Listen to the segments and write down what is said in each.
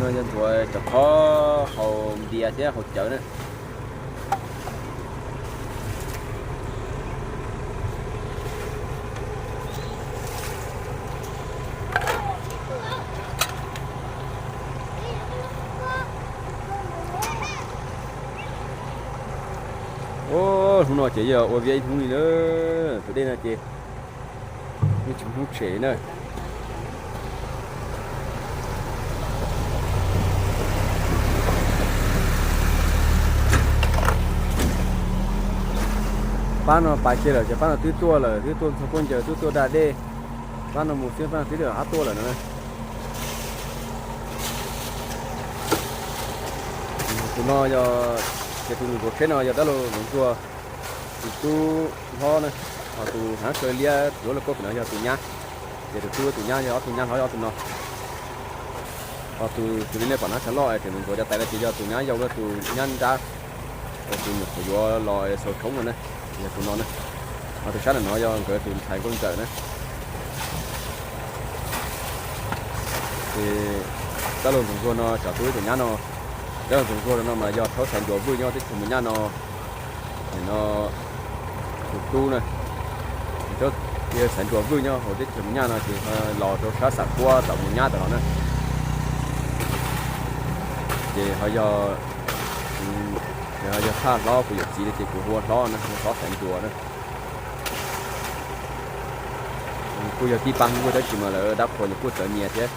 Yog ntxuav cov khob haus npias thiab haus cawv na. Hnub no ces yog ua viaj ib hnub li na. Tus dej no ces yeej tsis muaj hnub tshem na. Pab no pais kiag lawm ces pab no twb tuaj lawm, twb tuaj ntxhua pob ncaws, twb tuaj da dej. Pab no mus xwb, pab no twb hab tuaj lawm no. Tus no yog, ces tus ntxuav tsheb no yog dab laug Ntxoov Ntsuag tus tub hlob na, ho tus hnav saw liab yuav lauj kaub pem no yog tus nyab, ces tus tub tus nyab yog ob tug nyab hlob ob tug no. Ho tus, tus li nej pom hnav tshav loj es tseem ntxuav cov tais no ces yog tus nyab yau, tus nyab nrab, tus nyuam qhuav yuav los xaus tshoob no na, yog tus no na. Ho tus sab ntawm no yog nkawd tus ntxhais nkauj ntxawm na. Ces dab laug Ntxoov Ntsuag no xyov tub ib tus nyab no, dab laug Ntxoov Ntsuag no mas yog thaub xaiv ncuav vwj nyob teb chaws Mus Nyab no, no tus tub na, xaiv ncuav vwj nyob hauv teb chaws Mus Nyab no ces los rau sab Xam Kuab tom Mus Nyab tom no na. Ces ho yog, ho yog thaj hlob kuv yawm txiv ces kuv hu ua hlob na, hu ua hlob xaiv ncuav na. Kuj yog tib pab Hmoob tab sis mas lawv dab qhuas ces kuj txawv nyias thiab.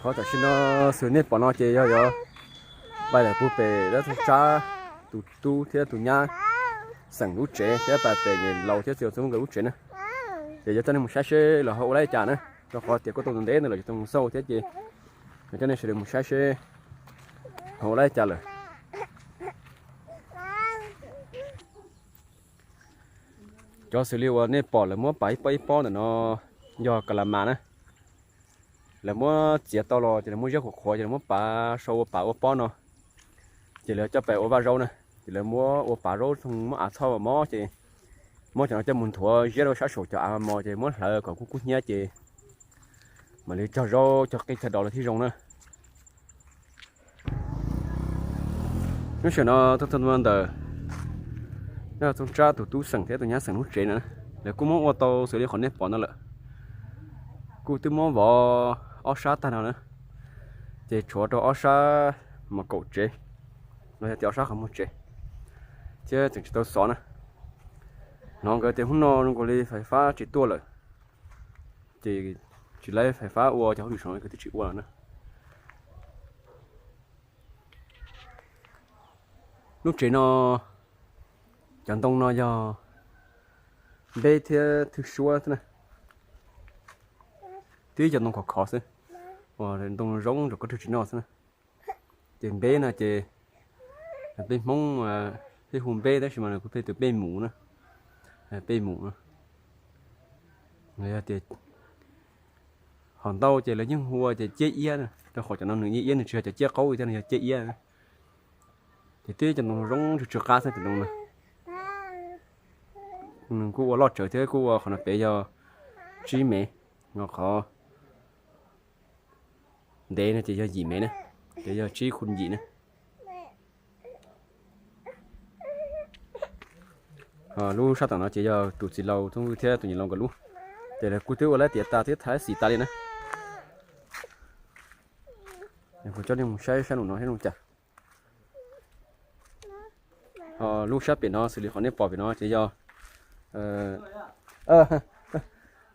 Qhov tam sim no xws nej pom no ces yog, yog pais lawm puag pem dab Tooj Tsab tus tub thiab tus nyab xeem lub tsev thiab pais pem niam laus thiab txiv laus nkawd lub tsev na. Ces yog coj nej mus saib seb lawv ho ua li cas na, rau qhov tias kuj tau ntev ntev ntawd lawm tsis tau mus xauj thiab ces coj nej sawv daws mus saib seb ho ua li cas lawm. Cov xws li uas nej pom lawv muab pav ib pob ib pob ntawm no yog kas las mas na. Lawv muab txiav tau los ces lawv muab ziab qhuav qhuav ces lawv muab pav sau ua pav ua pob no. Ces lawv coj pais ua vaj zaub na. Ces lawv muab ua pav zaub, muab av txhoj mob ces muab cov no coj mus nthuav ziab rau sab saum cov av mos ces muab hlawv kom kub kub hnyiab ces mam li cog zaub cog qij cog dos los thiaj zoo na. Lub sij hawm no tuaj txog ntawm Txooj Tsab tus tub xeem thiab tus nyab xeem lub tsev na, lawv kuj muab ua tau xws li qhov nej pom no lawm. Kuj twb muab vov ob sab tag no na, ces tshuav rau ob sab mos kaum tsev, los yog tias ob sab qhov muag tsev, thiab tseem tsis tau xov na. Hnov nkawd tias hnub no zoo nkaus li fais fab tsis tuaj lawm, ces tsis laib fais fab ua cov hauj lwm saum no nkawd twb tsis ua lawm na. Lub tsev no, cov ntoo no yog npeb thiab thwj suab xwb na. Twb cov ntoo khov khov xwb, uas ntoo zoo zoo koj twb tsis noj xwb na. Ces npeb no ces peb Hmoob peb hu npeb tab sis mas kuv pheej tias pej mus na, pej mus na. Yog tias hom ntau ces lawv yeej hu ua tias ciab iab na, rau qhov cov no nws iab iab, nws tsis yog cov ciab qaub thiab, nws yog ciab iab. Ces twb cov ntoo zoo tsw tsw qab xwb cov ntoo no. Nws kuj ua loj tsawv thiab, kuj ua qhov no pem yog tsib mev, qhov ntev no ces yog yim mev na, ces yog tsib khu yim na. Lub sab tom no ces yog tus txiv laus Txooj Vwj thiab tus niam laus nkawd lub, ces lawv kuj twb ua lab tiav tas thiab thaiv xim tas li na. Kuv coj nej mus saib sab nraum no saib zoo cas. Lub sab pem no xws li qhov nej pom pem no ces yog,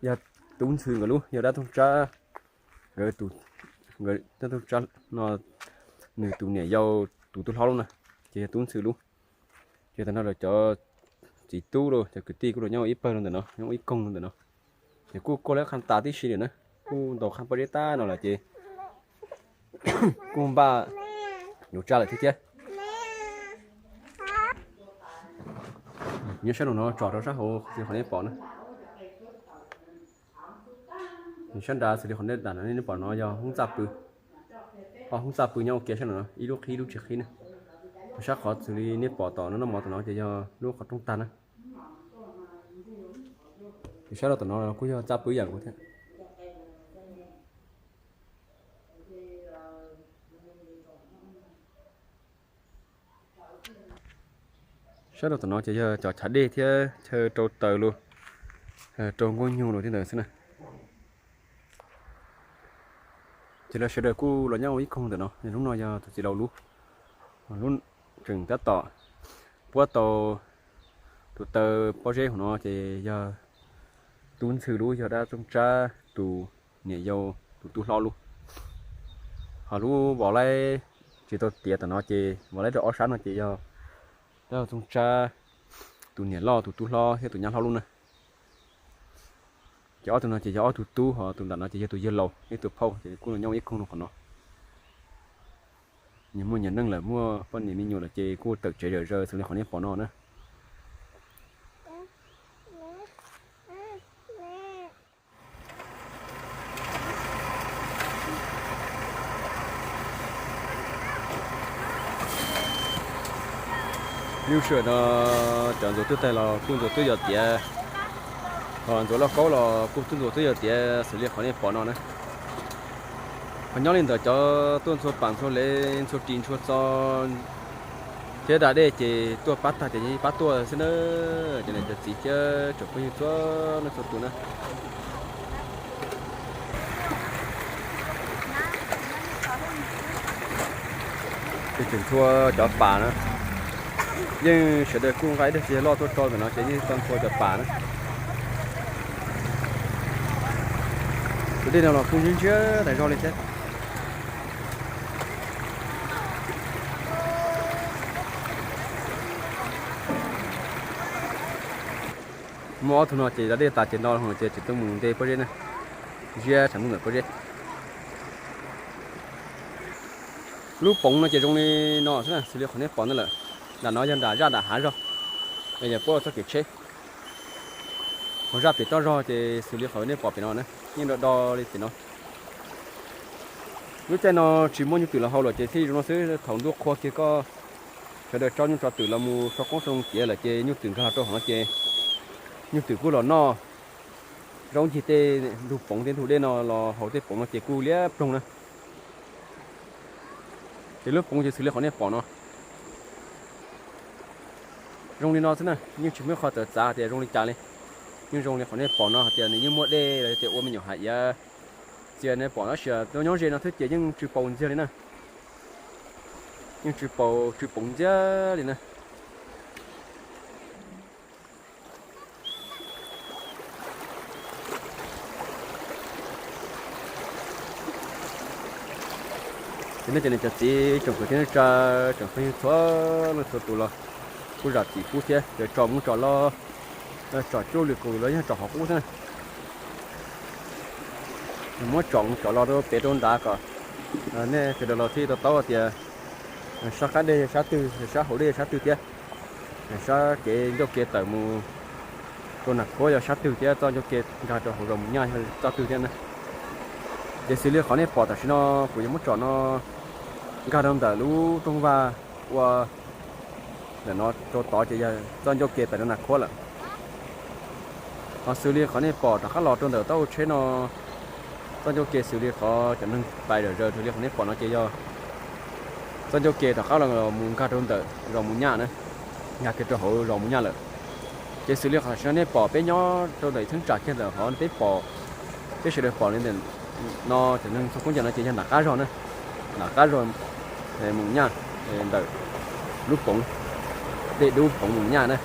yog Tub Ntxhw nkawd lub, yog dab Tooj Tsab, nkawd tus, dab Tooj Tsab no, nws tus niam yau tus tub hlob lub na, ces yog Tub Ntxhw lub. Ces tam no lawv cov txiv tub los cov kwv tij kuj los nyob ua ib pawg rau ntawm no, nyob ua ib koog rau ntawm no. Ces kuj kuaj lab qhab tas tib si lawm na, kuj ntaus qhab pob zeb tab no lawm ces kuj npaj yuav tsa lawm thiab thiab. Nyob sab nraum no tsom rau sab hauv xws li qhov nej pom na. Sab nrad xws li qhov nej pom no yog hoob txaj pw. Ho hoob txaj pw nyob ua ke sab nraum no, ib lub qhib ib lub tsis qhib na. Sab qhov xws li nej pom tom no noj mov tom no ces yog lub qhov rooj tag na. Sab rau tom no kuj yog txaj pw ib yam nkaus thiab. Sab rau tom no ces yog cov chav dej thiab chaw rau taws los, rau nkuaj nyuj los thiab ntawd xwb na. Ces lawv sawv daws kuj los nyob ua ib koog ntawm no, lub no yog tus txiv laus lub, lub tseem tab tom puab tau tus taw pob zeb hauv no ces yog tub ntxhw lub, yog dab Txooj Tsab tus niam yau tus tub hlob lub. Ho lub vos laib tsis tau tiav tom no ces vos laib rau ob sab no ces yog dab Txooj Tsab tus niam loj tus tub hlob thiab tus nyab hlob lub na. Ces ob tug no ces yog ob tug tub, ho tus nram no ces yog tus yawg laus thiab tus phauj, ces kuj los nyob ua ib koog rau qhov no. Nyias muaj nyias neej lawm, muaj poj niam me nyuam lawm ces kuj tawm tsev zawm zaws xws li qhov nej pom no na. Lub sij hawm no cov ntxuav twb tag los kuj ntxuav twb yog tiav, ho ntxuav lauj kaub los kuj twb ntxuav twb yog tiav xws li qhov nej pom no na. Ho nyob li ntawd cov tuaj ntxhua pam ntxhua lev ntxhua ris ntxhua txo thiab da dej ces tuaj pab tag ces yeej pab tuaj xwb na. Cov niam cov txiv thiab tsoom phooj ywg txhua leej txhua tus na. Ces tseem ntxhua cov pas na, yeej sawv daws kuj nqa ib daig txiag loj tuaj tso ntawm no ces yeej tau ntxhua cov pas na. Tus dej no los kuj ntsiag ntsiag tas zog li thiab. Muaj ob tug no ces da dej tas ces no ces tsis tuaj mus nte pob zeb na, ziab tshav ntuj ntawm pob zeb. Lub poov no ces zoo li no xwb na, xws li qhov nej pom no lawm. Nram no yog nram zaj nram hav zog, yog puab txoj kev tsheb. Ho zaj pem toj zog ces xws li qhov nej pom pem no na, yeej do do li pem no. Lub caij no tsis muaj nyuj twm los hau lawm ces thiaj zoo no xwb. Thaum ntuj qhua kiag koj sawv daws tso nyuj tso twm los mus sau qoob sau loo tiav lawm ces nyuj twm nkag los rau hauv no ces nyuj twm kuj los noj zaub ncig tej ntug poov tej ntug dej no los hauv tej poov no ces kuj liab ploog na. Ces lub poov ces xws li qhov nej pom no, zoo li no xwb na, yeej tsis muaj qhov txawv txav tias zoo li cas li. Yeej zoo li qhov nej pom no hais tias nws yeej muaj dej los tias ua me nyuam hav iav txias nej pom tab sis nyob ze no thiab ces yeej tsw paus ntxiag li na. Yeej tsw paus tsw poov ntxiag li na. Ces nej cov niam cov txiv tsoom kwv tij neej tsa, tsoom phooj ywg txhua leej txhua tus los kuj zam txim pub thiab, cov tso muab tso los, tsom cuj lwm kus los yog tsom qhov qub xwb na. Muab tsom mus tsom los rau pem rau nrad kom nej sawv daws los thiaj to taub tias sab qab dej yog sab twg, sab hauv dej yog sab twg thiab, sab kev ncauj ke tawm mus rau Nas Khuab yog sab twg thiab txoj ncauj ke nkag rau hauv zos Mus Nyaj yog txoj twg thiab na. Ces xws li qhov nej pom tam sim no kuv yuav muab tsom no nkag rau ntawm lub rooj vag ua ntawm no rau tod ces yog txoj ncauj ke pem rau Nas Khuab lawm. Ho xws li qhov nej pom rov qab los rau ntawm taub hau tsheb no, txoj ncauj ke xws li qhov cov neeg pais zawm zaws xws li qhov nej pom no ces yog txoj ncauj ke rov qab los mus nkag rau ntawm zos Mus Nyaj na, nkag kiag rau hauv zos Mus Nyaj lawm. Ces xws li qhov tam sim no nej pom peb nyob rau ntawm ib thaj tsam kiag ntawm qhov peb pom, peb sawv daws pom li ntawm no cov neeg txhua koob ncaws no ces yog nram qab zog na, nram qab zog Mus Nyaj, ntawm lub poov, dej dub poov Mus Nyaj na.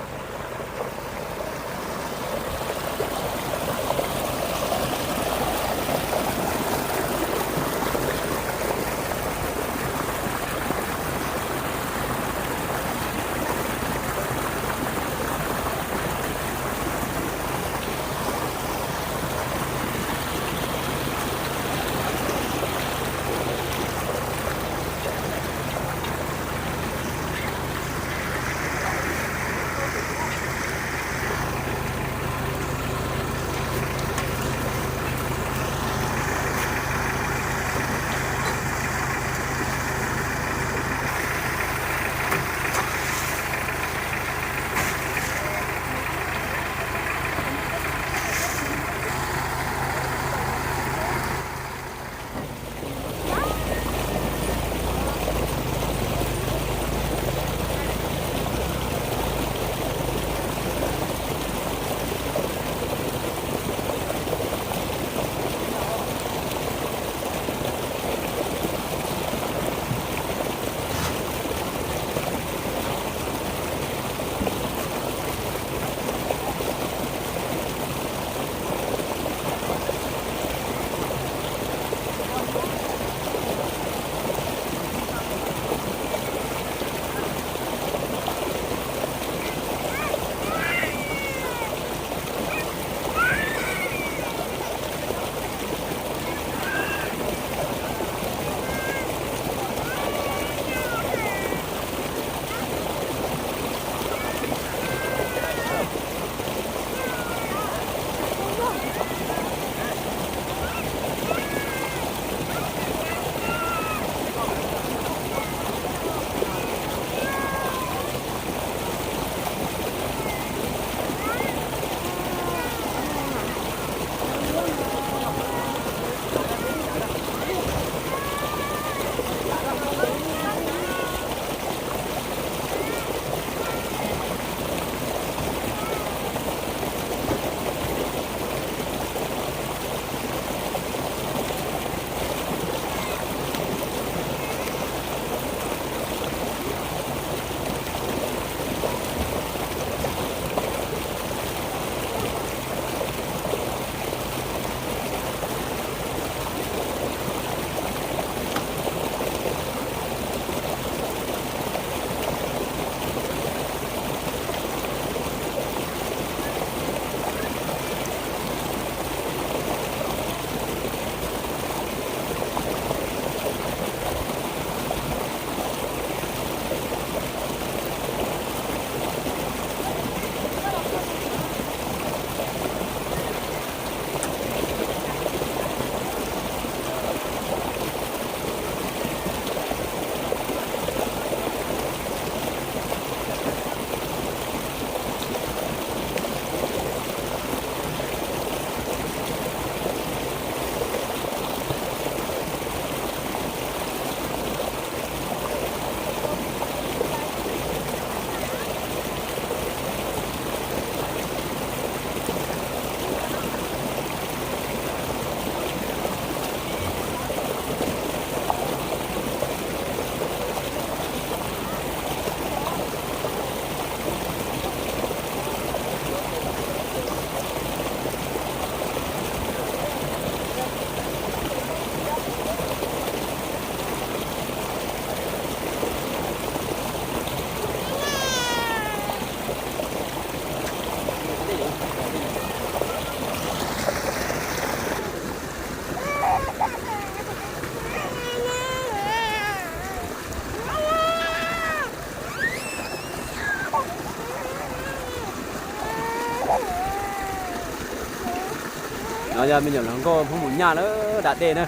Yog me nyuam hluas nkauj Hmoob mus nyaj lawm da dej na.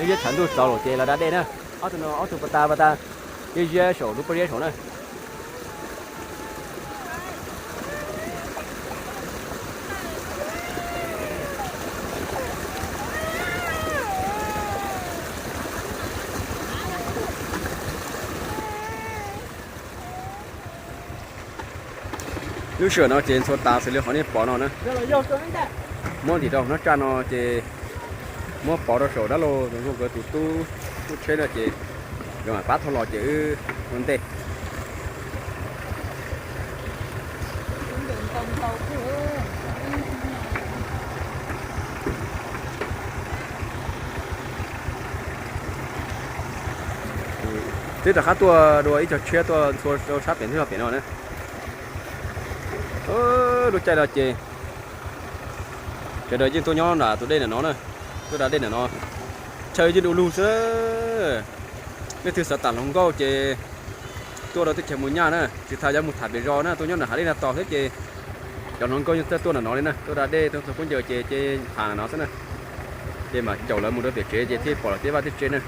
Ib ziab tshav ntuj txaus lawm ces los da dej na. Ob tug no ob tug pas tas pas tas, ib ziab saum lub pob zeb saum na. Lub sij hawm no ces ntxhua tas xws li qhov nej pom no na. Muab ntim rau hnab tsaj no ces muab pov rau saum dab laug Ntxoov Nkauj nkawd tus tub lub tsheb no ces nkawd mam pab thauj los ces wb ua ntej. Twb rov qab tuaj dua ib co tshiab tuaj ntxhua rau sab pem ntug zos pem no na. Lub caij no ces sawv daws yeej tuaj nyob nram tus dej ntawm no na, tuaj da dej ntawm no, chaw yeej du lug xwb. Leej twg xav tham hluas nkauj ces tuaj rau teb chaws mus nyaj na, tsis tas yuav mus tham pem zos na, tuaj nyob nram hav dej no tos xwb ces cov hluas nkauj yeej txawj tuaj nram no li na, tuaj da dej tuaj ntxhua khaub ncaws ces ces tham nram no xwb na. Ces mam caum lawv mus rau pem tsev ces thiaj pom lawv tej vaj tej tsev na.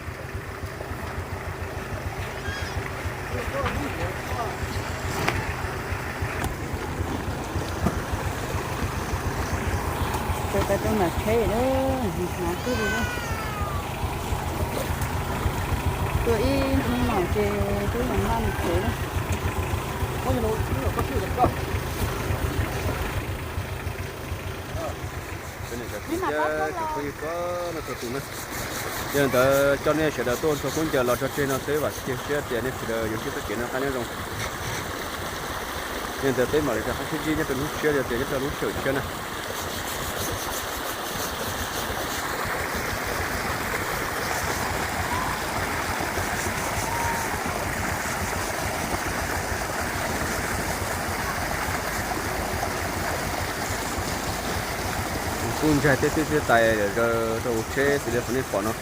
Sawv daws rau nram tsheb na, hnav tib li na. Tuaj ib hnub no ces twb los noj tsev na. Phooj ywg txhua tus na, yog li ntawd coj nej sawv daws tuaj ntxhua khaub ncaws los tso tseg no xwb, vam thiab cia siab tias nej sawv daws yuav ntsib txoj kev noj qab nyob zoo. Yog li ntawd peb mam li rov qab sib ntsib nyob rau hnub tshiab, yog tias nyob rau lub sij hawm tshiab na. Kuj ntsaig tej txhib txhib tais zom zaws rau hauv tsheb xws li qhov nej pom no.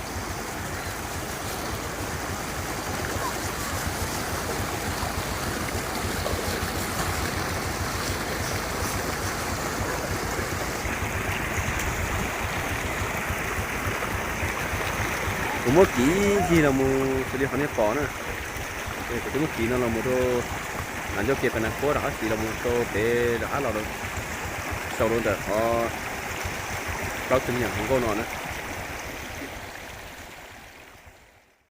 Kuv muab kiv ncig los mus xws li qhov nej pom na. Kuv twb muab kiv no los mus rau, ncauj ke pas nas khuab rov qab xiv los mus rau pem rov qab los rau, sau rau ntawm qhov plaub tug me nyuam hluas nkauj no na.